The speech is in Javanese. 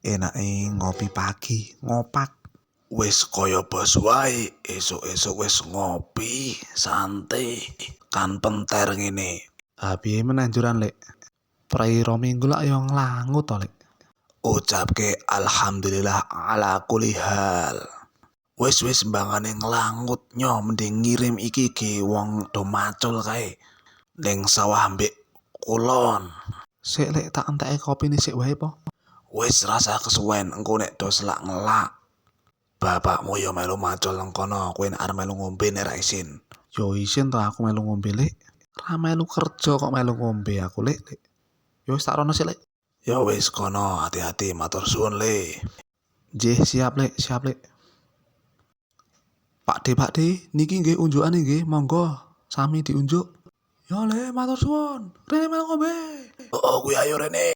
Enake ngopi pagi, ngopak. Wis kaya bos wae, esuk-esuk wis ngopi, santai, kan penter ngene. Ah, piye meneh njuran, Lek? Prei 2 minggu lak yo nglangut to, Lek. Ucapke alhamdulillah ala kulli hal. Wis, wis, mbangane nglangut nyo mending ngirim iki ge wong do macul kae. Ning sawah mbek kulon. Sik, Lek, tak enteke kopine sik wae po. Wis, rasah kesuwen, engko nek do selak ngelak. Bapakmu yo melu macul nang kono, kowe nek arep melu ngombe nek ra isin. Yo isin to aku melu ngombe, Lek. Ra melu kerja kok melu ngombe aku, Lek. Lek. Yo wis, tak rono sik, Lek. Ya wis kono, hati-hati, matur suwun, Le. Nggih, siap, Lek, siap, Lek. Pak De, Pak De, niki nggih unjukane nggih, monggo sami diunjuk. Ya, Le, matur suwun. Rene melu ngombe. Oh, kuwi ayo rene.